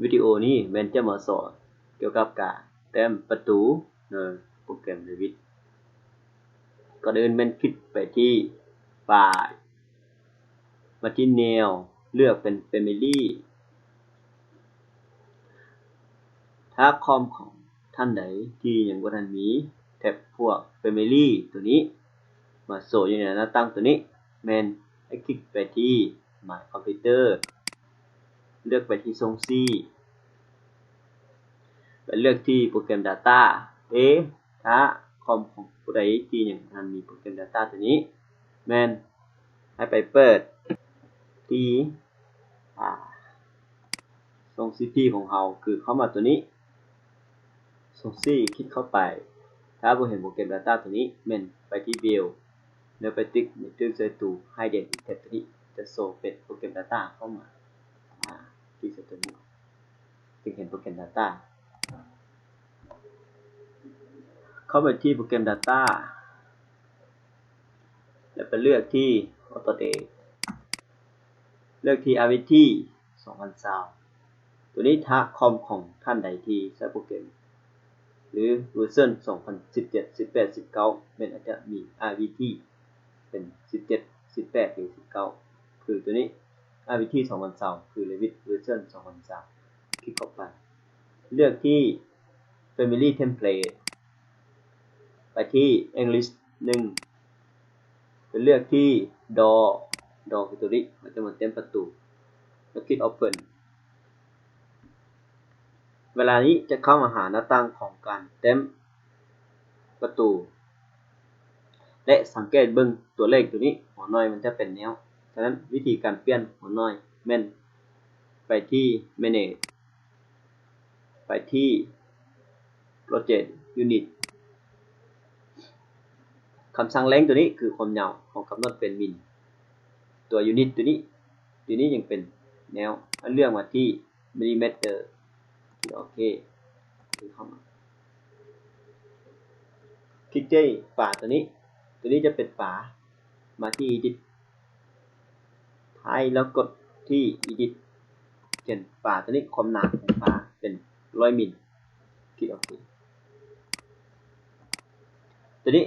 ວິດີໂອນີ້ແມ່ນຈະມາສອນກ່ຽວກັບການແຕ້ມປະຕູໃນໂປຣແກຣມ Revit. ກ່ອນອື່ນແມ່ນຄລິກໄປທີ່ File ມາທີ່ New ເລືອກເປັນ Family. ຖ້າຄອມຂອງທ່ານໃດທີ່ຍັງບໍ່ທັນມີແທັບພວກ Family ໂຕນີ້ມາໂຊຢູ່ໃນໜ້າຕ່າງໂຕນີ້ ແມ່ນໃຫ້ຄລິກໄປທີ່ My Computer ເລືອກໄປທີ່ Sources ແລະ ເລືອກທີ່ໂປຣແກຣມ Data. ເອ ຖ້າຄອມຂອງຜູ້ໃດທີ່ຍັງບໍ່ທັນມີໂປຣແກຣມ Data ໂຕນີ້ ແມ່ນໃຫ້ໄປເປີດທີ່ ອາ Sources ຂອງເຮົາ ຄືເຂົ້າມາໂຕນີ້ Sources ຄລິກເຂົ້າໄປ. ຖ້າບໍ່ເຫັນໂປຣແກຣມ Data ໂຕນີ້ ແມ່ນໄປທີ່ View ແລ້ວໄປຕິກໃນຕຶກໃສ່ຕູ້ Hidden ອີກແທັບໂຕນີ້ ຈະໂຊເປັນໂປຣແກຣມ Data ເຂົ້າມາ. ອາ ຄລິກໃສ່ໂຕນີ້ ຈຶ່ງເຫັນໂປຣແກຣມ Data. ເຂົ້າໄປທີ່ໂປຣແກຣມ Data ແລ້ວໄປເລືອກທີ່ Autodesk ເລືອກທີ່ RVT ສອງພັນຊາວ. ໂຕນີ້ຖ້າຄອມຂອງທ່ານໃດທີ່ໃຊ້ໂປຣແກຣມ ຫຼື ເວີຊັນ ສອງພັນສິບເຈັດ ສິບແປດ ສິບເກົ້າ ແມ່ນອາດຈະມີ RVT ເປັນສິບເຈັດ ສິບແປດ ຫຼື ສິບເກົ້າ ຄືໂຕນີ້ RVT ສອງພັນຊາວ ຄື Revit ເວີຊັນ ສອງພັນຊາວ. ຄລິກເຂົ້າໄປ ເລືອກທີ່ Family Template ໄປທີ່ English ໜຶ່ງ ໄປເລືອກທີ່ Door Door ຄືໂຕນີ້ ເຮົາຈະມາແຕ້ມປະຕູ ແລ້ວຄລິກ Open. ເວລານີ້ຈະເຂົ້າມາຫາໜ້າຕ່າງຂອງການແຕ້ມປະຕູ ແລະ ສັງເກດເບິ່ງຕົວເລກໂຕນີ້ ຫົວໜ່ວຍມັນຈະເປັນແນວ. ສະນັ້ນ ວິທີການປ່ຽນຫົວໜ່ວຍແມ່ນໄປທີ່ Manage ໄປທີ່ Project Unit. ຄຳສັ່ງ Length ໂຕນີ້ຄືຄວາມຍາວ ເຮົາກຳນົດເປັນມິນ. ຕົວ Unit ໂຕນີ້ ຕົວນີ້ຍັງເປັນແນວ. ເອົາເລືອກມາທີ່ Millimeter ຄລິກໂອເຄ ຄລິກເຂົ້າມາ ຄລິກທີ່ຝາໂຕນີ້ ໂຕນີ້ຈະເປັນຝາ ມາທີ່ Edit ທ້າຍແລ້ວກົດທີ່ Edit ຂຽນຝາໂຕນີ້ ຄວາມໜາຂອງຝາເປັນຮ້ອຍມິນ ຄລິກໂອເຄ. ໂຕນີ້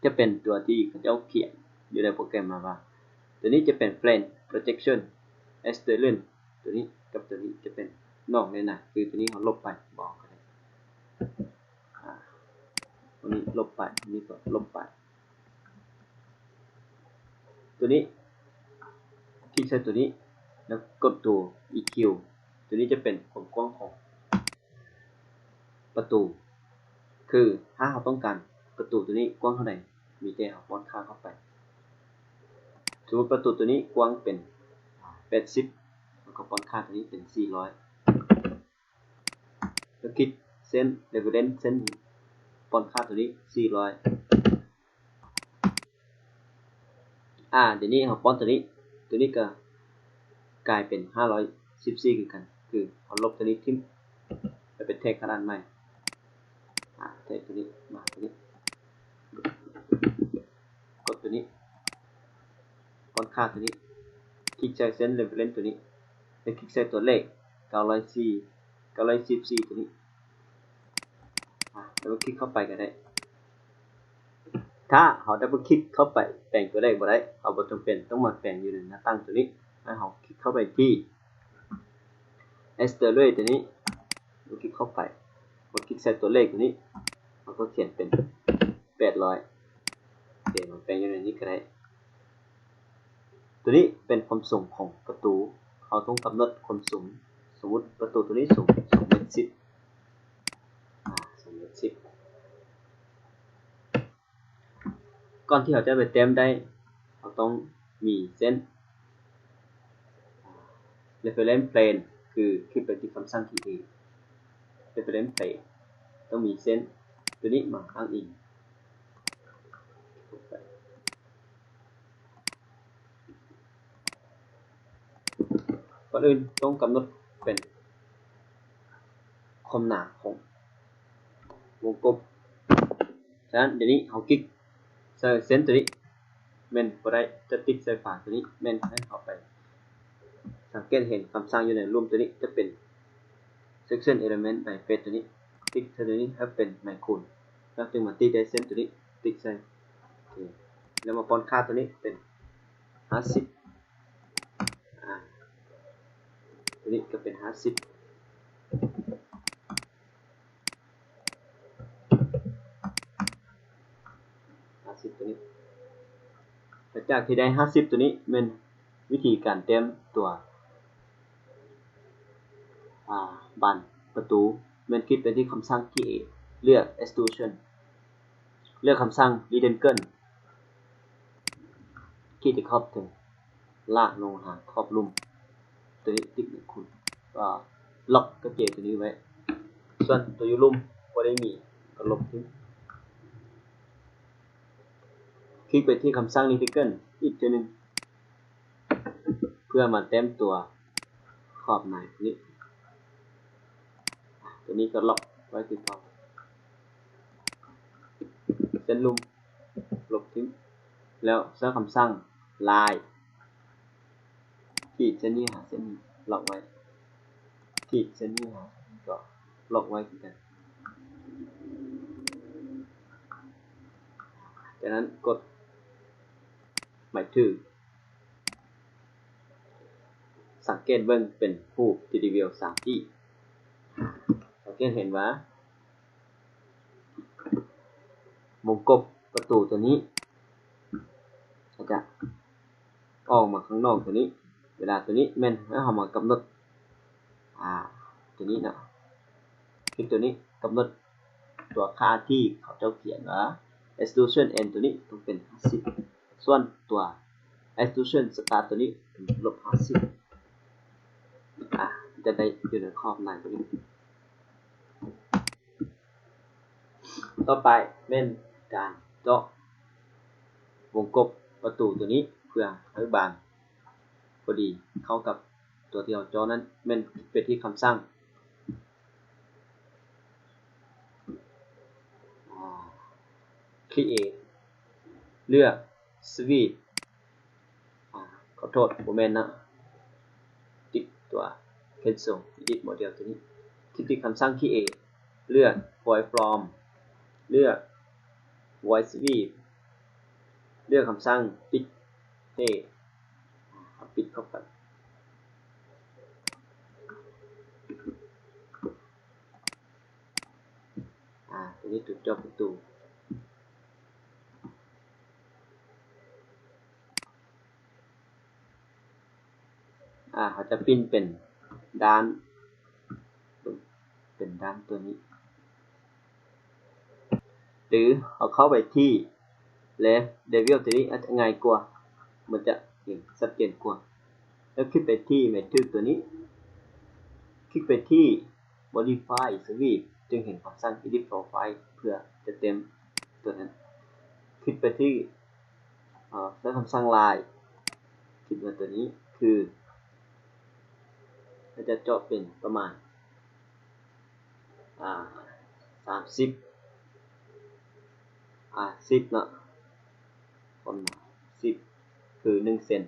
ຈະເປັນຕົວທີ່ເຂົາເຈົ້າຂຽນຢູ່ໃນໂປຣແກຣມມາວ່າ ໂຕນີ້ຈະເປັນ Plane Projection Extrusion ໂຕນີ້ກັບໂຕນີ້ຈະເປັນນອກແນວໜ້າ ຄືໂຕນີ້ເຮົາລົບໄປ ບໍ່ເອົາກໍໄດ້ ອາ ໂຕນີ້ລົບໄປ ໂຕນີ້ກໍລົບໄປ ໂຕນີ້ ຄລິກໃສ່ໂຕນີ້ ແລ້ວກົດໂຕ EQ ໂຕນີ້ຈະເປັນຄວາມກວ້າງຂອງປະຕູ ຄືຖ້າເຮົາຕ້ອງການປະຕູໂຕນີ້ກວ້າງເທົ່າໃດ ມີແຕ່ເຮົາປ້ອນຄ່າເຂົ້າໄປ. ສົມມຸດປະຕູໂຕນີ້ກວ້າງເປັນ ອາ ແປດສິບ ເຮົາກໍປ້ອນຄ່າໂຕນີ້ເປັນສີ່ຮ້ອຍ ແລ້ວຄລິກເສັ້ນ reference ເສັ້ນນີ້ ປ້ອນຄ່າໂຕນີ້ສີ່ຮ້ອຍ. ອາ ດຽວນີ້ເຮົາປ້ອນໂຕນີ້ ໂຕນີ້ກໍກາຍເປັນຫ້າຮ້ອຍສິບສີ່ຄືກັນ ຄືເຮົາລົບໂຕນີ້ຖິ້ມ ແລ້ວໄປແທກຂະໜາດໃໝ່ ອາ ແທກໂຕນີ້ ມາໂຕນີ້ ກົດໂຕນີ້ ປ້ອນຄ່າໂຕນີ້ ຄລິກໃສ່ເສັ້ນ reference ໂຕນີ້ ແລ້ວຄລິກໃສ່ຕົວເລກເກົ້າຮ້ອຍສີ່ ເກົ້າຮ້ອຍສິບສີ່ໂຕນີ້ ອາ double click ເຂົ້າໄປກໍໄດ້. ຖ້າເຮົາ double click ເຂົ້າໄປແປງຕົວເລກບໍ່ໄດ້ ເຮົາບໍ່ຈຳເປັນຕ້ອງມາແປງຢູ່ໃນໜ້າຕ່າງໂຕນີ້ ໃຫ້ເຮົາຄລິກເຂົ້າໄປທີ່ extrude ໂຕນີ້ double click ເຂົ້າໄປ ມາຄລິກໃສ່ຕົວເລກໂຕນີ້ ເຮົາກໍຂຽນເປັນແປດຮ້ອຍ ໂອເຄ ມາແປງຢູ່ໃນນີ້ກໍໄດ້. ໂຕນີ້ເປັນຄວາມສູງຂອງປະຕູ ເຮົາຕ້ອງກຳນົດຄວາມສູງ ສົມມຸດປະຕູໂຕນີ້ສູງສອງເມັດສິບ ອາ ສອງເມັດສິບ. ກ່ອນທີ່ເຮົາຈະໄປແຕ້ມໄດ້ ເຮົາຕ້ອງມີເສັ້ນ reference plane ຄືຄລິກໄປທີ່ຄຳສັ່ງ T A reference plane ຕ້ອງມີເສັ້ນໂຕນີ້ມາອ້າງອີງ. ກ່ອນອື່ນຕ້ອງກຳນົດເປັນຄວາມໜາຂອງວົງກົບ. ສະນັ້ນ ດຽວນີ້ເຮົາຄລິກໃສ່ເສັ້ນໂຕນີ້ ແມ່ນບໍ່ໄດ້ ຈະຕິດໃສ່ຝາໂຕນີ້ ແມ່ນໃຫ້ເຮົາໄປ ເກດເຫັນຄຳສັ່ງຢູ່ໃນລຸ່ມໂຕນີ້ຈະເປັນ section element by face ໂຕນີ້ ຕິກໃສ່ໂຕນີ້ໃຫ້ເປັນໄມໂຄຣນ ແລ້ວຈຶ່ງມາຕິກໄດ້ເສັ້ນໂຕນີ້ ຕິກໃສ່ ໂອເຄ ແລ້ວມາປ້ອນຄ່າໂຕນີ້ເປັນຫ້າສິບ ອາ ໂຕນີ້ກໍເປັນຫ້າສິບ ຫ້າສິບໂຕນີ້ ຫຼັງຈາກທີ່ໄດ້ຫ້າສິບໂຕນີ້ ແມ່ນວິທີການແຕ້ມຕົວ ອາ ບານປະຕູ ແມ່ນຄລິກໄປທີ່ຄຳສັ່ງ Create ເລືອກ Extrusion ເລືອກຄຳສັ່ງ Rectangle ຄລິກທີ່ຂອບເທິງ ລາກລົງຫາຂອບລຸ່ມ ໂຕນີ້ຕິກໃຫ້ຄຸນ ກໍລັອກກະເຈໂຕນີ້ໄວ້ ສ່ວນໂຕຢູ່ລຸ່ມບໍ່ໄດ້ມີ ກໍລົບຖິ້ມ. ຄລິກໄປທີ່ຄຳສັ່ງ Rectangle ອີກເທື່ອໜຶ່ງ ເພື່ອມາແຕ້ມຕົວຂອບໃນນີ້ ອາ ໂຕນີ້ກໍລັອກໄວ້ຄືເກົ່າ ເສັ້ນລຸ່ມລົບຖິ້ມ ແລ້ວໃຊ້ຄຳສັ່ງ Line ຂີດເສັ້ນນີ້ຫາເສັ້ນນີ້ ລັອກໄວ້ ຂີດເສັ້ນນີ້ຫາເສັ້ນນີ້ ກໍລັອກໄວ້ຄືກັນ. ຈາກນັ້ນກົດໝາຍຖືກ ສັງເກດເບິ່ງເປັນຮູບ three D view ສາມມິຕິ ສັງເກດເຫັນວ່າ ວົງກົບປະຕູໂຕນີ້ ອາດຈະອອກມາຂ້າງນອກໂຕນີ້ ເວລາໂຕນີ້ແມ່ນໃຫ້ເຮົາມາກຳນົດ ອາ ໂຕນີ້ເນາະ ຄລິກໂຕນີ້ ກຳນົດຕົວຄ່າທີ່ເຂົາເຈົ້າຂຽນວ່າ extrusion end ໂຕນີ້ຕ້ອງເປັນຫ້າສິບ ສ່ວນຕົວ extrusion start ໂຕນີ້ເປັນລົບຫ້າສິບ ອາ ຈະໄດ້ຢູ່ໃນຂອບໃນໂຕນີ້. ຕໍ່ໄປແມ່ນການເຈາະວົງກົບປະຕູໂຕນີ້ ເພື່ອໃຫ້ບານພໍດີເຂົ້າກັບຕົວທີ່ເຮົາເຈາະນັ້ນ ແມ່ນໄປທີ່ຄຳສັ່ງ ອາ Create ເລືອກ Sweep ອາ ຂໍໂທດ ບໍ່ແມ່ນນະ ຕິກຕົວ Cancel Edit Model ຕົວນີ້ ຄລິກທີ່ຄຳສັ່ງ Create ເລືອກ Void Form ເລືອກ Void Sweep ເລືອກຄຳສັ່ງ Fix Edge ເອົາປິດເຂົ້າໄປ. ອາ ຕົວນີ້ຖືກເຈາະປະຕູ ອາ ເຮົາຈະປິ່ນເປັນດ້ານ ເປັນດ້ານຕົວນີ້ ຫຼືເຮົາເຂົ້າໄປທີ່ Left Devil ຕົວນີ້ອາດຈະງ່າຍກວ່າ ມັນຈະເຫັນຊັດເຈນກວ່າ ແລ້ວຄລິກໄປທີ່ໝາຍຖືກຕົວນີ້ ຄລິກໄປທີ່ Modify Sweep ຈຶ່ງເຫັນຄຳສັ່ງ Edit Profile ເພື່ອຈະແຕ້ມຕົວນັ້ນ ຄລິກໄປທີ່ ເອີ ໃຊ້ຄຳສັ່ງ Line ຄິດວ່າຕົວນີ້ຄື ເຮົາຈະເຈາະເປັນປະມານ ອາ ສາມສິບ ອາ ສິບເນາະ ຄວາມໜາ ສິບ ຄືໜຶ່ງເຊັນ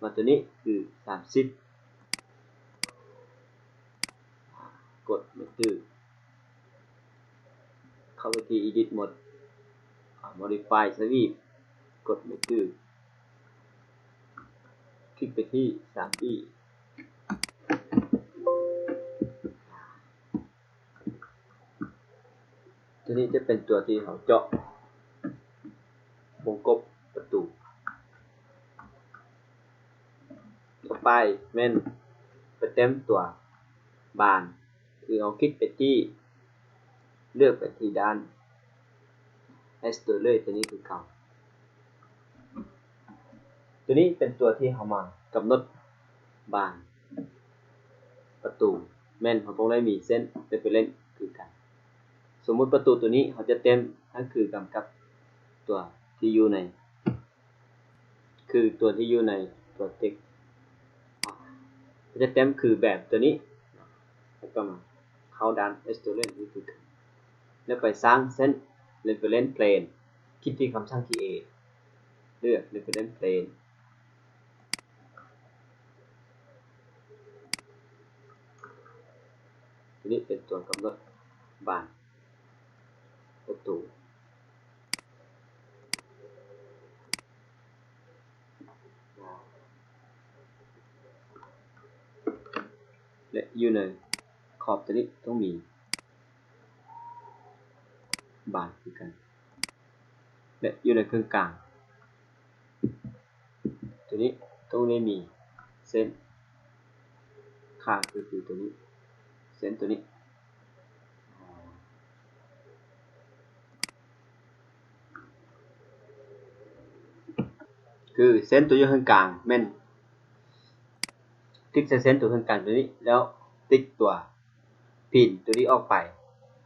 ມາຕົວນີ້ຄືສາມສິບ ອາ ກົດ Enter ເຂົ້າໄປທີ່ Edit Mode ອາ Modify Sweep ກົດ Enter ຄລິກໄປທີ່ ສາມ D ຕົວນີ້ຈະເປັນຕົວທີ່ເຮົາເຈາະວົງກົບປະຕູ. ຕໍ່ໄປແມ່ນໄປແຕ້ມຕົວບານ ຄືເຮົາຄລິກໄປທີ່ ເລືອກໄປທີ່ດ້ານ Extrude ຕົວນີ້ຄືເກົ່າ. ຕົວນີ້ເປັນຕົວທີ່ເຮົາມາກຳນົດບານປະຕູ ແມ່ນເຮົາຕ້ອງໄດ້ມີເສັ້ນ reference ຄືກັນ. ສົມມຸດປະຕູຕົວນີ້ເຮົາຈະແຕ້ມໃຫ້ຄືກັນກັບຕົວທີ່ຢູ່ໃນ ຄືຕົວທີ່ຢູ່ໃນຕົວ text ເຮົາຈະແຕ້ມຄືແບບຕົວນີ້ ແລ້ວກໍມາເຂົ້າດ້ານ Extrude ນີ້ຄືກັນ ແລ້ວໄປສ້າງເສັ້ນ reference plane ຄລິກທີ່ຄຳສັ່ງ Create ເລືອກ reference plane. ນີ້ເປັນຕົວກຳນົດບານປະຕູ ແລະ ຢູ່ໃນຂອບຕົວນີ້ຕ້ອງມີບານຄືກັນ ແລະ ຢູ່ໃນເຄິ່ງກາງ ຕົວນີ້ຕ້ອງໄດ້ມີເສັ້ນ ຄ່າຄືຕົວນີ້ ເສັ້ນຕົວນີ້ ຄືເສັ້ນຕົວຢູ່ເຄິ່ງກາງແມ່ນ ຕິກໃສ່ເສັ້ນຕົວເຄິ່ງກາງຕົວນີ້ ແລ້ວຕິກຕົວພິນຕົວນີ້ອອກໄປ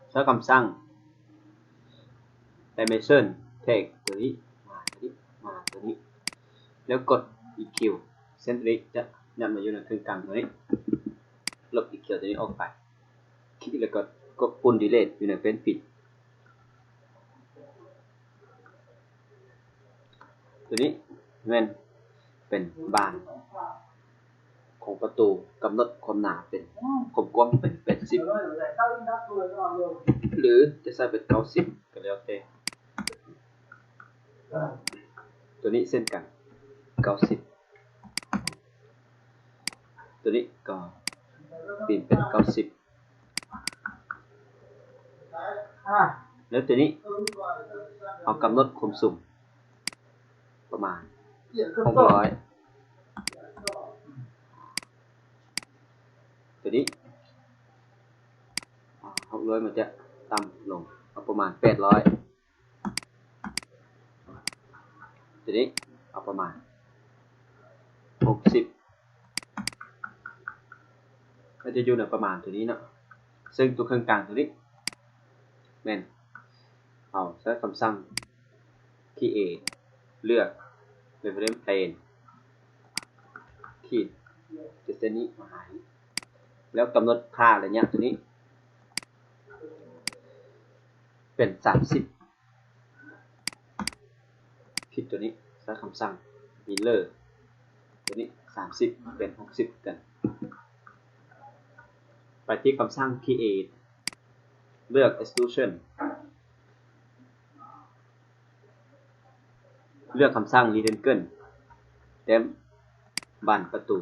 ໃຊ້ຄຳສັ່ງ dimension take ຕົວນີ້ ມາຕົວນີ້ ມາຕົວນີ້ ແລ້ວກົດ EQ ເສັ້ນຕົວນີ້ຈະຍັດມາຢູ່ໃນເຄິ່ງກາງຕົວນີ້ ລົບ EQ ຕົວນີ້ອອກໄປ ຄລິກແລ້ວກໍກົດປຸ່ມ delete ຢູ່ໃນເຟຣມຜິດ. ຕົວນີ້ແມ່ນເປັນບານຂອງປະຕູ ກຳນົດຄວາມໜາເປັນ ຄວາມກວ້າງເປັນແປດສິບ ຫຼື ຈະໃຊ້ເປັນເກົ້າສິບ ກໍແລ້ວແຕ່. ຕົວນີ້ເຊັ່ນກັນ ເກົ້າສິບ ຕົວນີ້ກໍປ່ຽນເປັນເກົ້າສິບ ແລ້ວຕົວນີ້ເຮົາກຳນົດຄວາມສູງປະມານຫົກຮ້ອຍ ຕົວນີ້ຫົກຮ້ອຍມັນຈະຕ່ຳລົງ ເອົາປະມານແປດຮ້ອຍ ຕົວນີ້ເອົາປະມານຫົກສິບ ກໍຈະຢູ່ໃນປະມານຕົວນີ້ເນາະ ເຊິ່ງຕົວເຄິ່ງກາງຕົວນີ້ແມ່ນເຮົາໃຊ້ຄຳສັ່ງ create ເລືອກ reference plane ຂີດຈາກເສັ້ນນີ້ມາຫານີ້ ແລ້ວກຳນົດຄ່າໄລຍະຕົວນີ້ເປັນສາມສິບ ຜິດຕົວນີ້ ໃຊ້ຄຳສັ່ງ mirror ຕົວນີ້ສາມສິບ ເປັນຫົກສິບຄືກັນ ໄປທີ່ຄຳສັ່ງ create ເລືອກ extrusion ເລືອກຄຳສັ່ງ rectangle ແຕ້ມບານປະຕູ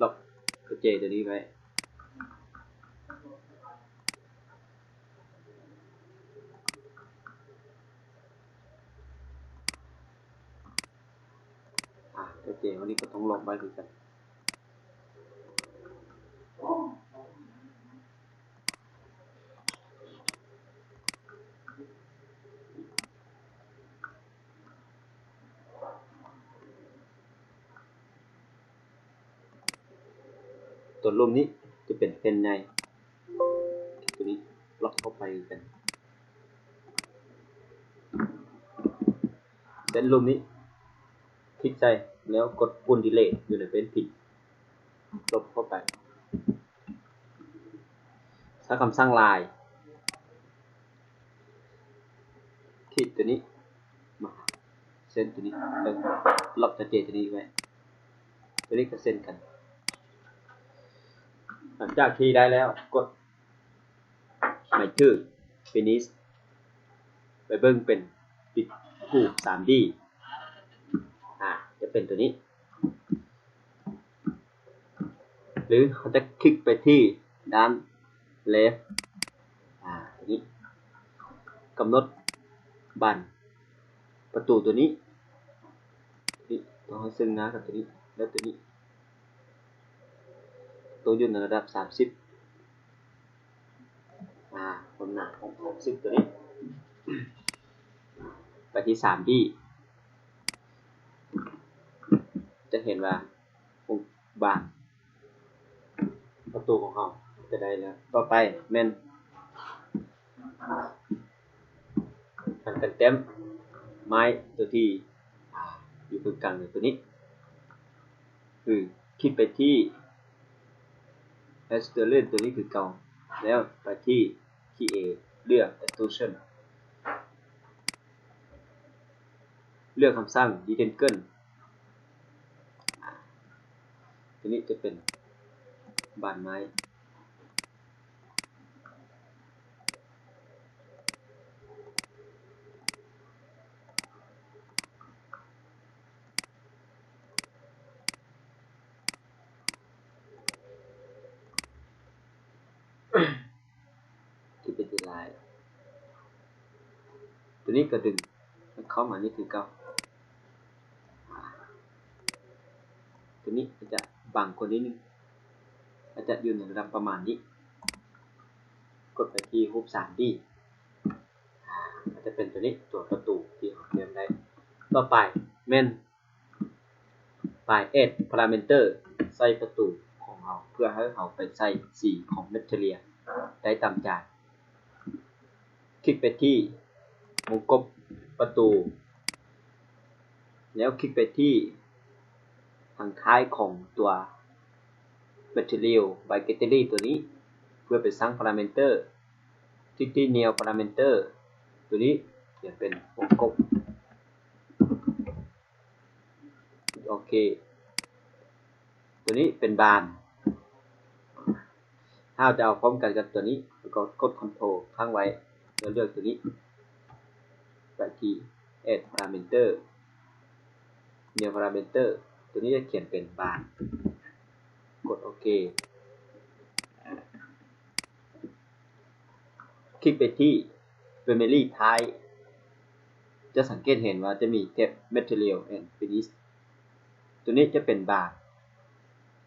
ລັອກກະເຈຕົວນີ້ໄວ້ ອາ ກະເຈຕົວນີ້ກໍຕ້ອງລັອກໄວ້ຄືກັນ. ຕົວລຸ່ມນີ້ຈະເປັນແຜ່ນໃຫຍ່ ຕົວນີ້ລັອກເຂົ້າໄປຄືກັນ ເສັ້ນລຸ່ມນີ້ ຄລິກໃສ່ ແລ້ວກົດປຸ່ມ delete ຢູ່ໃນເຟຣມຜິດ ລົບເຂົ້າໄປ ໃຊ້ຄຳສັ່ງ line ຂີດຕົວນີ້ມາຫາເສັ້ນຕົວນີ້ ແລ້ວລັອກກະເຈຕົວນີ້ໄວ້ ຕົວນີ້ກໍເຊັ່ນກັນ ຫຼັງຈາກທີ່ໄດ້ແລ້ວ ກົດ ໝາຍຖືກ finish ໄປເບິ່ງເປັນ fix cube ສາມດີ ອາ ຈະເປັນຕົວນີ້ ຫຼືເຮົາຈະຄລິກໄປທີ່ດ້ານ left ອາ ຕົວນີ້ ກຳນົດບານປະຕູຕົວນີ້ ຕົວນີ້ຕ້ອງໃຫ້ເຊິ່ງໜ້າກັບຕົວນີ້ ແລ້ວຕົວນີ້ຕ້ອງຢູ່ໃນລະດັບສາມສິບ ອາ ຄວາມໜາຂອງສາມສິບຕົວນີ້ ໄປທີ່ສາມດີ ຈະເຫັນວ່າໂຄງບານປະຕູຂອງເຮົາຈະໄດ້ແລ້ວ. ຕໍ່ໄປແມ່ນການກັນແຕ້ມໄມ້ຕົວທີ່ ອາ ຢູ່ເຄິ່ງກາງຕົວນີ້ ຄືຄລິກໄປທີ່ extrusion ຕົວນີ້ຄືເກົ່າ ແລ້ວໄປທີ່ create ເລືອກ extrusion ເລືອກຄຳສັ່ງ rectangle ອາ ຕົວນີ້ຈະເປັນບານໄມ້. ທີ່ເປັນທີ່ລາຍ ຕົວນີ້ກໍດຶງເຂົ້າມານີ້ຄືເກົ່າ. ຕົວນີ້ອາດຈະບາງກວ່ານິດໜຶ່ງ, ອາດຈະຢູ່ໃນລະດັບປະມານນີ້. ກົດໄປທີ່ຮູບສາມດີ ອາ ອາດຈະເປັນຕົວນີ້ ຕົວປະຕູທີ່ເຮົາຕຽມໄດ້. ຕໍ່ໄປແມ່ນ By Add Parameter ໃສ່ປະຕູຂອງເຮົາ ເພື່ອໃຫ້ເຮົາໄປໃສ່ສີຂອງ Material ໄດ້ຕາມໃຈ. ຄລິກໄປທີ່ວົງກົບປະຕູ ແລ້ວຄລິກໄປທີ່ທາງທ້າຍຂອງຕົວ Material by Gallery ຕົວນີ້ ເພື່ອໄປສ້າງ Parameter. ຄລິກທີ່ New Parameter ຕົວນີ້ ຂຽນເປັນວົງກົບ. ໂອເຄ ຕົວນີ້ເປັນບານ. ຖ້າເຮົາຈະເອົາພ້ອມກັນກັບຕົວນີ້ ແລ້ວກໍກົດ Ctrl ຄ້າງໄວ້ ແລ້ວເລືອກຕົວນີ້ ໄປທີ່ Add Parameter New Parameter ຕົວນີ້ຈະຂຽນເປັນບານ. ກົດໂອເຄ. ຄລິກໄປທີ່ Primary Type ຈະສັງເກດເຫັນວ່າຈະມີແທັບ Material and Finish ຕົວນີ້ຈະເປັນບານ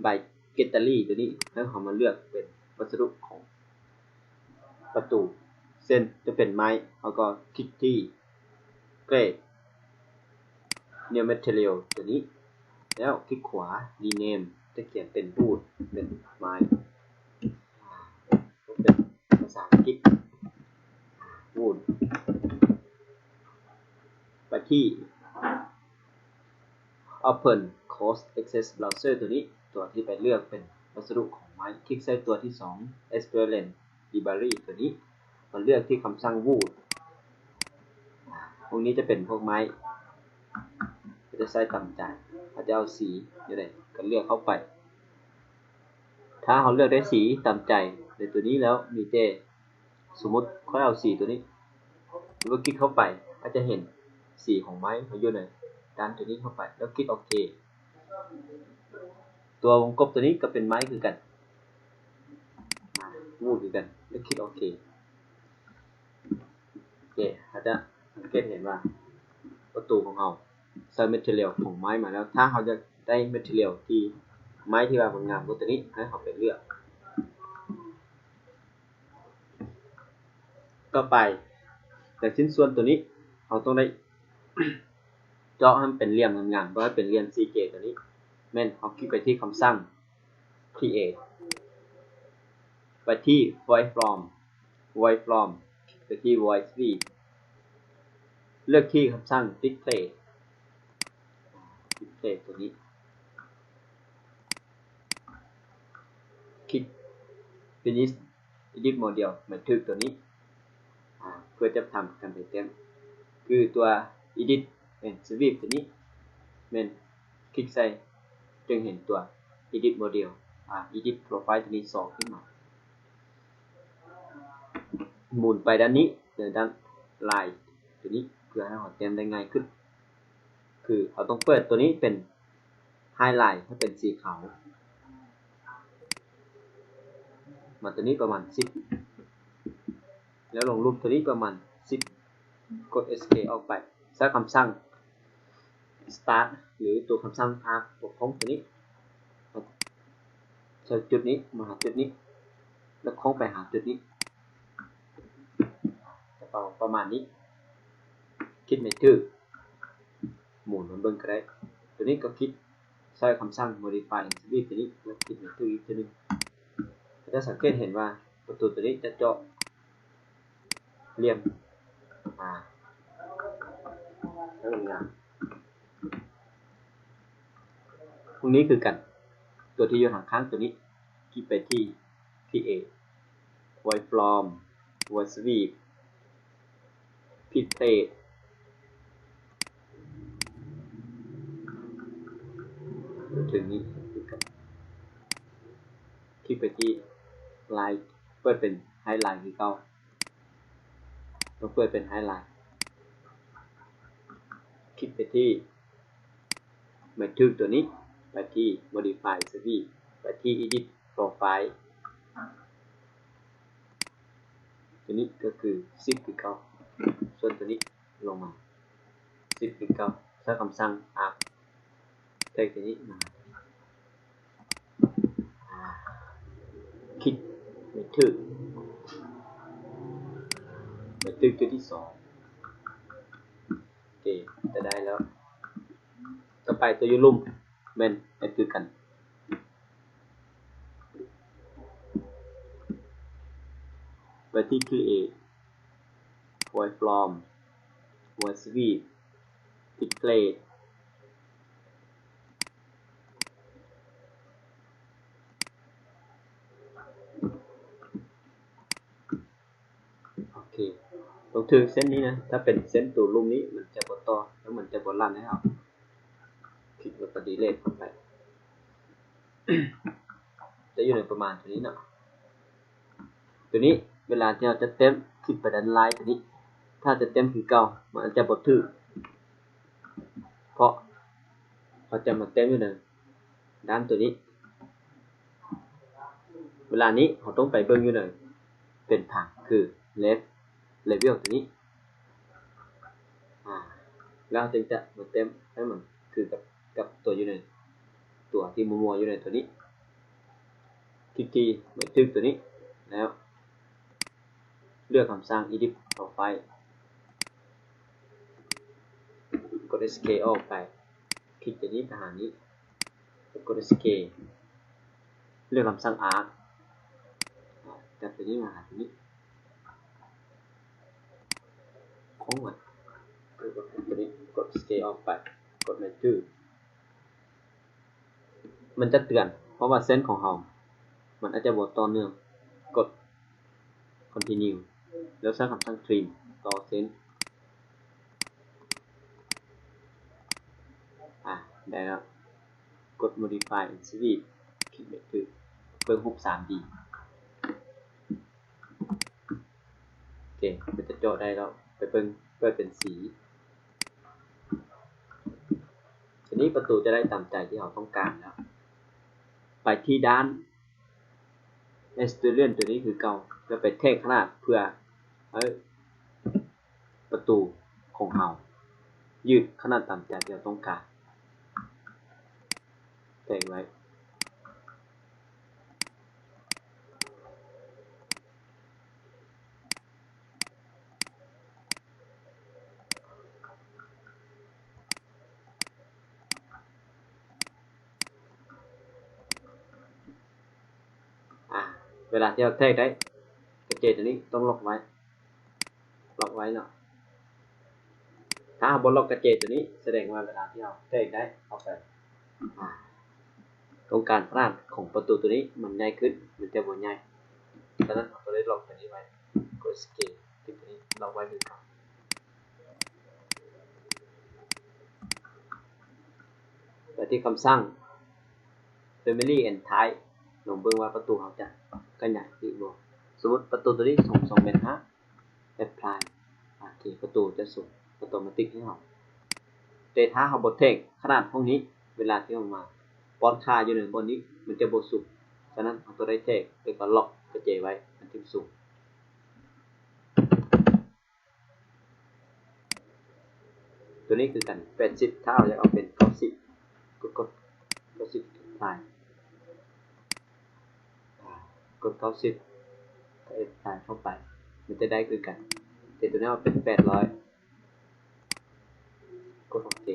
By Gallery ຕົວນີ້ ໃຫ້ເຮົາມາເລືອກເປັນວັດສະດຸຂອງປະຕູ ເຊັ່ນຈະເປັນໄມ້ ເຮົາກໍຄລິກທີ່ Grade New Material ຕົວນີ້ ແລ້ວຄລິກຂວາ Rename ຈະຂຽນເປັນ Wood ເປັນໄມ້ ເປັນພາສາອັງກິດ Wood. ໄປທີ່ Open Code Access Browser ຕົວນີ້ ຕົວທີ່ໄປເລືອກເປັນວັດສະດຸຂອງໄມ້ ຄລິກໃສ່ຕົວທີສອງ Experience Library ຕົວນີ້ ມາເລືອກທີ່ຄຳສັ່ງ Wood. ພວກນີ້ຈະເປັນພວກໄມ້ ເຮົາຈະໃສ່ຕາມໃຈ ເຮົາຈະເອົາສີແນວໃດກໍເລືອກເຂົ້າໄປ. ຖ້າເຮົາເລືອກໄດ້ສີຕາມໃຈໃນຕົວນີ້ແລ້ວ ມີແຕ່ ສົມມຸດຂ້ອຍເອົາສີຕົວນີ້ ແລ້ວຄລິກເຂົ້າໄປ ອາດຈະເຫັນສີຂອງໄມ້ເຮົາຢູ່ໃນດ້ານຕົວນີ້ເຂົ້າໄປ ແລ້ວຄລິກໂອເຄ. ຕົວວົງກົບຕົວນີ້ກໍເປັນໄມ້ຄືກັນ Wood ຄືກັນ ແລ້ວຄລິກໂອເຄ. ໂອເຄ ເຮົາຈະສັງເກດເຫັນວ່າປະຕູຂອງເຮົາໃສ່ Material ຂອງໄມ້ມາແລ້ວ. ຖ້າເຮົາຢາກໄດ້ Material ທີ່ໄມ້ທີ່ວ່າມັນງາມກວ່າຕົວນີ້ ໃຫ້ເຮົາໄປເລືອກ. ຕໍ່ໄປ ຈາກຊິ້ນສ່ວນຕົວນີ້ ເຮົາຕ້ອງໄດ້ເຈາະໃຫ້ມັນເປັນຫຼ່ຽມງາມໆ ບໍ່ໃຫ້ເປັນຫຼ່ຽມສີ່ເກຕົວນີ້ ແມ່ນເຮົາຄລິກໄປທີ່ຄຳສັ່ງ Create ໄປທີ່ Void Form Void Form ໄປທີ່ Void Sweep ເລືອກທີ່ຄຳສັ່ງ Display Display ຕົວນີ້ ຄລິກ Finish Edit Model ໝາຍຖືກຕົວນີ້ ອາ ເພື່ອຈະທຳການໄປແຕ້ມ ຄືຕົວ Edit and Sweep ຕົວນີ້ ແມ່ນຄລິກໃສ່ ຈຶ່ງເຫັນຕົວ Edit Model ອາ Edit Profile ຕົວນີ້ຊໍຂຶ້ນມາ. ໝູນໄປດ້ານນີ້ ໃນດ້ານລາຍຕົວນີ້ ເພື່ອໃຫ້ເຮົາແຕ້ມໄດ້ງ່າຍຂຶ້ນ ຄືເຮົາຕ້ອງເປີດຕົວນີ້ເປັນ Highlight ໃຫ້ເປັນສີຂາວ ມາຕົວນີ້ປະມານສິບ ແລ້ວລົງຮູບຕົວນີ້ປະມານສິບ ກົດ Escape ອອກໄປ ໃຊ້ຄຳສັ່ງ Start ຫຼືຕົວຄຳສັ່ງພາກຕົວໂຄ້ງຕົວນີ້ ຈາກຈຸດນີ້ມາຫາຈຸດນີ້ ແລ້ວໂຄ້ງໄປຫາຈຸດນີ້ ປະມານນີ້ ຄລິກໃຫ້ຖືກ ໝູນມາເບິ່ງກໍໄດ້. ຕົວນີ້ກໍຄລິກໃຊ້ຄຳສັ່ງ Modify and Sweep ຕົວນີ້ ແລ້ວຄລິກໃຫ້ຖືກອີກເທື່ອໜຶ່ງ. ເຮົາຈະສັງເກດເຫັນວ່າປະຕູຕົວນີ້ຈະເຈາະ ຫຼ່ຽມ ອາ ໃຫ້ມັນງາມ. ພວກນີ້ຄືກັນ ຕົວທີ່ຢູ່ທາງຂ້າງຕົວນີ້ ຄລິກໄປທີ່ Create Void Form Void Sweep Display ເຖິງນີ້ຄືກັນ. ຄລິກໄປທີ່ Line ເປີດເປັນ Highlight ຄືເກົ່າ. ຕ້ອງເປີດເປັນ Highlight. ຄລິກໄປທີ່ໝາຍຖືກຕົວນີ້, ໄປທີ່ Modify Entity, ໄປທີ່ Edit Profile. ຕົວນີ້ກໍຄື Shift ຄືເກົ່າ, ສ່ວນຕົວນີ້ລົງມາ Shift ຄືເກົ່າ. ໃຊ້ຄຳສັ່ງ Arc Tag ຕົວນີ້ມາ ຄລິກໄປຖືກ ໄປຖືກຈຸດທີສອງ. ໂອເຄ ຈະໄດ້ແລ້ວ. ຕໍ່ໄປຕົວຢູ່ລຸ່ມແມ່ນເຮັດຄືກັນ. ໄປທີ່ Create, Void From, Void Sweep, Display. ໂອເຄ ຕ້ອງຖືກເສັ້ນນີ້ນະ, ຖ້າເປັນເສັ້ນຕົວລຸ່ມນີ້ ມັນຈະບໍ່ຕໍ່ ແລ້ວມັນຈະບໍ່ລັນໃຫ້ເຮົາ. ຄລິກແລ້ວກໍ Delete ເຂົ້າໄປ. ຈະຢູ່ໃນປະມານຕົວນີ້ເນາະ. ຕົວນີ້ເວລາທີ່ເຮົາຈະເຕັມ ຄລິກໄປດ້ານລ້າຍຕົວນີ້, ຖ້າຈະເຕັມຄືເກົ່າ ມັນອາດຈະບໍ່ຖືກ ເພາະເຮົາຈະມາເຕັມຢູ່ໃນດ້ານຕົວນີ້. ເວລານີ້ເຮົາຕ້ອງໄປເບິ່ງຢູ່ໃນເປັນຜັງ ຄື Left Level ຕົວນີ້ ອາ ແລ້ວເຮົາຈຶ່ງຈະມາເຕັມໃຫ້ມັນຄືກັບ ກັບຕົວຢູ່ໃນ ຕົວທີ່ມົວໆຢູ່ໃນຕົວນີ້. ຄລິກທີ່ໝາຍຖືກຕົວນີ້ ແລ້ວເລືອກຄຳສັ່ງ Edit Profile, ກົດ Escape ອອກໄປ, ຄລິກຕົວນີ້ໄປຫານີ້ ແລ້ວກົດ Escape, ເລືອກຄຳສັ່ງ Arc, ຈັບຕົວນີ້ມາຫາຕົວນີ້ ຄົງໄວ້ ກົດຕົວນີ້ ກົດ Escape ອອກໄປ, ກົດ Merge. ມັນຈະເຕືອນ ເພາະວ່າເສັ້ນຂອງເຮົາມັນອາດຈະບໍ່ຕໍ່ເນື່ອງ. ກົດ Continue ແລ້ວໃຊ້ຄຳສັ່ງ Trim ຕໍ່ເສັ້ນ. ອາ ໄດ້ແລ້ວ. ກົດ Modify and Sweep ຄລິກໄປຖືກ ເບິ່ງຮູບ 3D. ໂອເຄ ມັນຈະເຈາະໄດ້ແລ້ວ. ໄປເບິ່ງ ເປີດເປັນສີ. ທີນີ້ປະຕູຈະໄດ້ຕາມໃຈທີ່ເຮົາຕ້ອງການແລ້ວ. ໄປທີ່ດ້ານ Extrusion ຕົວນີ້ຄືເກົ່າ ແລ້ວໄປແທກຂະໜາດເພື່ອໃຫ້ປະຕູຂອງເຮົາຢືດຂະໜາດຕາມໃຈທີ່ເຮົາຕ້ອງການ. ແທກໄວ້. ອາ ເວລາທີ່ເຮົາແທກໄດ້ ກະເຈຕົວນີ້ຕ້ອງລັອກໄວ້ ລັອກໄວ້ເນາະ. ຖ້າເຮົາບໍ່ລັອກກະເຈຕົວນີ້ ສະແດງວ່າເວລາທີ່ເຮົາແທກໄດ້ ເຮົາກະ ອາ ຕ້ອງການຂະໜາດຂອງປະຕູຕົວນີ້ມັນໃຫຍ່ຂຶ້ນ ມັນຈະບໍ່ໃຫຍ່. ສະນັ້ນ ເຮົາກະເລີຍລັອກຕົວນີ້ໄວ້ ກົດ Escape ທີ່ຕົວນີ້ລັອກໄວ້ຄືເກົ່າ. ໄປທີ່ຄຳສັ່ງ Family and Type ລອງເບິ່ງວ່າປະຕູເຮົາຈະຂະຫຍາຍຂຶ້ນບໍ່. ສົມມຸດປະຕູຕົວນີ້ສູງສອງແມັດຫ້າ Apply ໂອເຄ ປະຕູຈະສູງອັດຕະໂນມັດໃຫ້ເຮົາ. ແຕ່ຖ້າເຮົາບໍ່ແທກຂະໜາດພວກນີ້ ເວລາທີ່ເຮົາມາປ້ອນຄ່າຢູ່ໃນບ່ອນນີ້ ມັນຈະບໍ່ສູງ. ສະນັ້ນ ເຮົາຕ້ອງໄດ້ແທກ ແລ້ວກໍລັອກກະເຈໄວ້ ມັນຈຶ່ງສູງ. ຕົວນີ້ຄືກັນ ແປດສິບ ຖ້າເຮົາຢາກເອົາເປັນເກົ້າສິບ ກົດ ກົດ ເກົ້າສິບ Apply ອາ ກົດ ເກົ້າສິບ ກໍ Apply ເຂົ້າໄປ ມັນຈະໄດ້ຄືກັນ. ແຕ່ຕົວນີ້ເອົາເປັນ ແປດຮ້ອຍ ກົດ ໂອເຄ.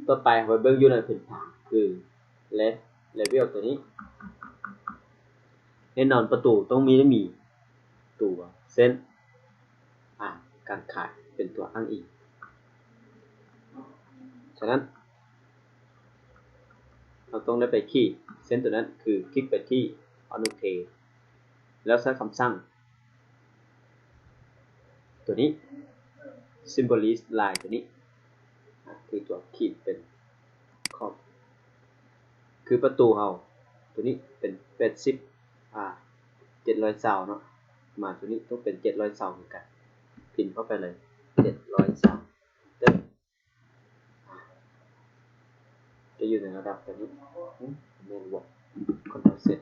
ຕໍ່ໄປເຮົາໄປເບິ່ງຢູ່ໃນແຜນຜັງ ຄື Left Level ຕົວນີ້. ແນ່ນອນປະຕູຕ້ອງມີ ໄດ້ມີຕົວເສັ້ນ ອາ ການຂາຍເປັນຕົວອ້າງອີງ. ສະນັ້ນ ເຮົາຕ້ອງໄດ້ໄປຂີດເສັ້ນຕົວນັ້ນ ຄືຄລິກໄປທີ່ Auto Key ແລ້ວໃຊ້ຄຳສັ່ງ ຕົວນີ້ Symbolic Line ຕົວນີ້ ອາ ຄືຕົວຂີດເປັນຂອບ ຄືປະຕູເຮົາ ໂຕນີ້ເປັນແປດສິບ ອາ ເຈັດຮ້ອຍຊາວເນາະ ມາໂຕນີ້ຕ້ອງເປັນເຈັດຮ້ອຍຊາວຄືກັນ ພິມເຂົ້າໄປເລີຍ ເຈັດຮ້ອຍຊາວ ເຕີ ຈະຢູ່ໃນລະດັບແບບນີ້ ແມ່ນບໍ່? ຄອນໂທຣເຊັດ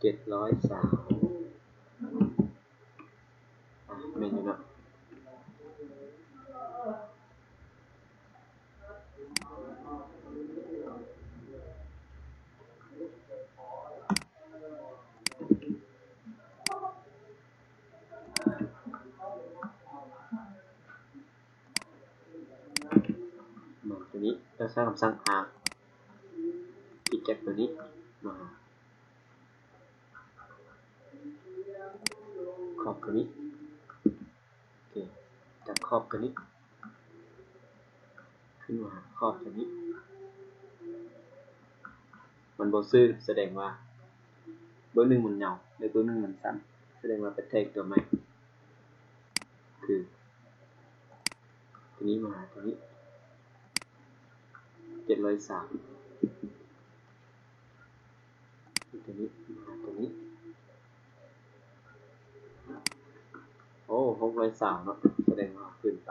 ເຈັດຮ້ອຍຊາວ ອາ ແມ່ນຢູ່ເນາະ. ມາໂຕນີ້ ແລ້ວໃຊ້ຄຳສັ່ງ arc ທີ່ແກັບໂຕນີ້ມາຫາຂອບໂຕນີ້ ໂອເຄ ຈາກຂອບໂຕນີ້ ຂຶ້ນມາຫາຂອບໂຕນີ້ ມັນບໍ່ຊື່ ສະແດງວ່າເບື້ອງໜຶ່ງມັນຍາວ ແລະ ເບື້ອງໜຶ່ງມັນສັ້ນ ສະແດງວ່າໄປແທກຕົວໃໝ່ ຄືໂຕນີ້ມາຫາໂຕນີ້ ເຈັດຮ້ອຍຊາວ ໂຕນີ້ມາຫາໂຕນີ້ ໂອ້ ຫົກຮ້ອຍຊາວເນາະ ສະແດງວ່າເກີນໄປ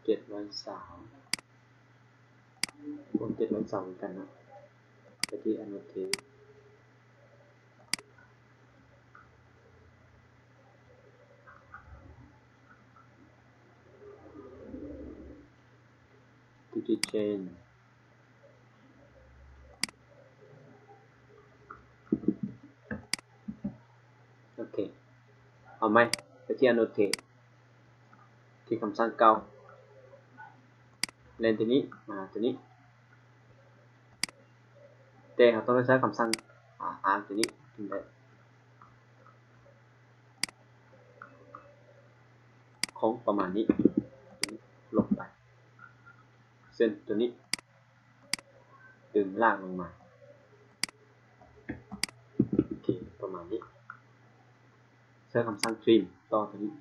ເຈັດຮ້ອຍຊາວ ໂອ້ ເຈັດຮ້ອຍຊາວຄືກັນເນາະ ໄປທີ່ annotate to the chain ໂອເຄ ເອົາໃໝ່ ໄປທີ່ annotate ທີ່ຄຳສັ່ງເກົ່າ ແລ່ນໂຕນີ້ມາໂຕນີ້ ແຕ່ເຮົາຕ້ອງໄດ້ໃຊ້ຄຳສັ່ງ ອາ arc ໂຕນີ້ຈຶ່ງໄດ້ ຂອງປະມານນີ້ ໂຕນີ້ລົງໄປ ເຊັ່ນໂຕນີ້ ດຶງລາກລົງມາ ໂອເຄ ປະມານນີ້ ໃຊ້ຄຳສັ່ງ trim ຕໍ່ໂຕນີ້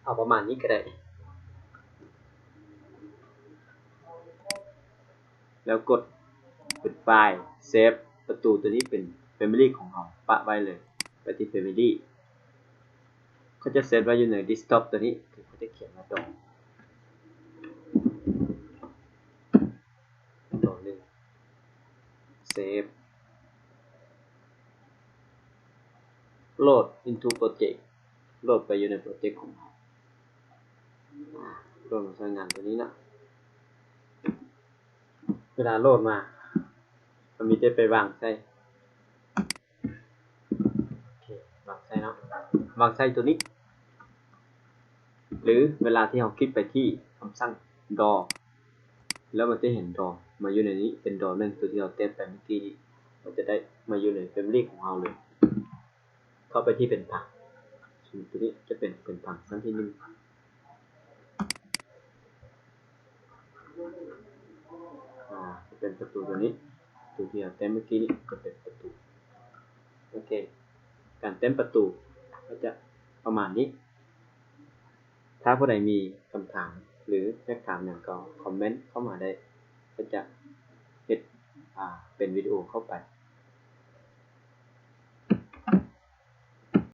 ເອົາປະມານນີ້ກະໄດ້ ແລ້ວກົດເປັນໄຟລ໌ ເຊບປະຕູໂຕນີ້ເປັນ Family ຂອງເຮົາ ປະໄວ້ເລີຍ ໄປທີ່ Family ເຂົາຈະເຊບໄວ້ຢູ່ໃນ Desktop ໂຕນີ້ ເຂົາຈະຂຽນວ່າ DAW DAW ໜຶ່ງ Save Load into project ໂຫຼດໄປຢູ່ໃນໂປຣເຈັກຂອງເຮົາ ອາ ໂຫຼດມາໃຊ້ງານໂຕນີ້ເນາະ ເວລາໂຫຼດມາ ເຮົາມີແຕ່ໄປວາງໃສ່ ໂອເຄ ວາງໃສ່ເນາະ ວາງໃສ່ໂຕນີ້ ຫຼືເວລາທີ່ເຮົາຄລິກໄປທີ່ຄຳສັ່ງ DAW ແລ້ວມັນຈະເຫັນ DAW ມາຢູ່ໃນນີ້ ເປັນ DAW ໜຶ່ງ ໂຕທີ່ເຮົາແຕະໄປເມື່ອກີ້ນີ້ ມັນຈະໄດ້ມາຢູ່ໃນ Family ຂອງເຮົາເລີຍ ເຂົ້າໄປທີ່ແຜນຜັງ ໂຕນີ້ຈະເປັນແຜນຜັງຊັ້ນທີໜຶ່ງ ອາ ຈະເປັນປະຕູໂຕນີ້ ໂຕທີ່ເຮົາແຕ້ມເມື່ອກີ້ນີ້ຈະເປັນປະຕູ ໂອເຄ ການແຕ້ມປະຕູກໍຈະປະມານນີ້ ຖ້າຜູ້ໃດມີຄຳຖາມ ຫຼື ຢາກຖາມຫຍັງກໍຄອມເມັນເຂົ້າມາໄດ້ ກໍຈະເຮັດ ອາ ເປັນວິດີໂອເຂົ້າໄປ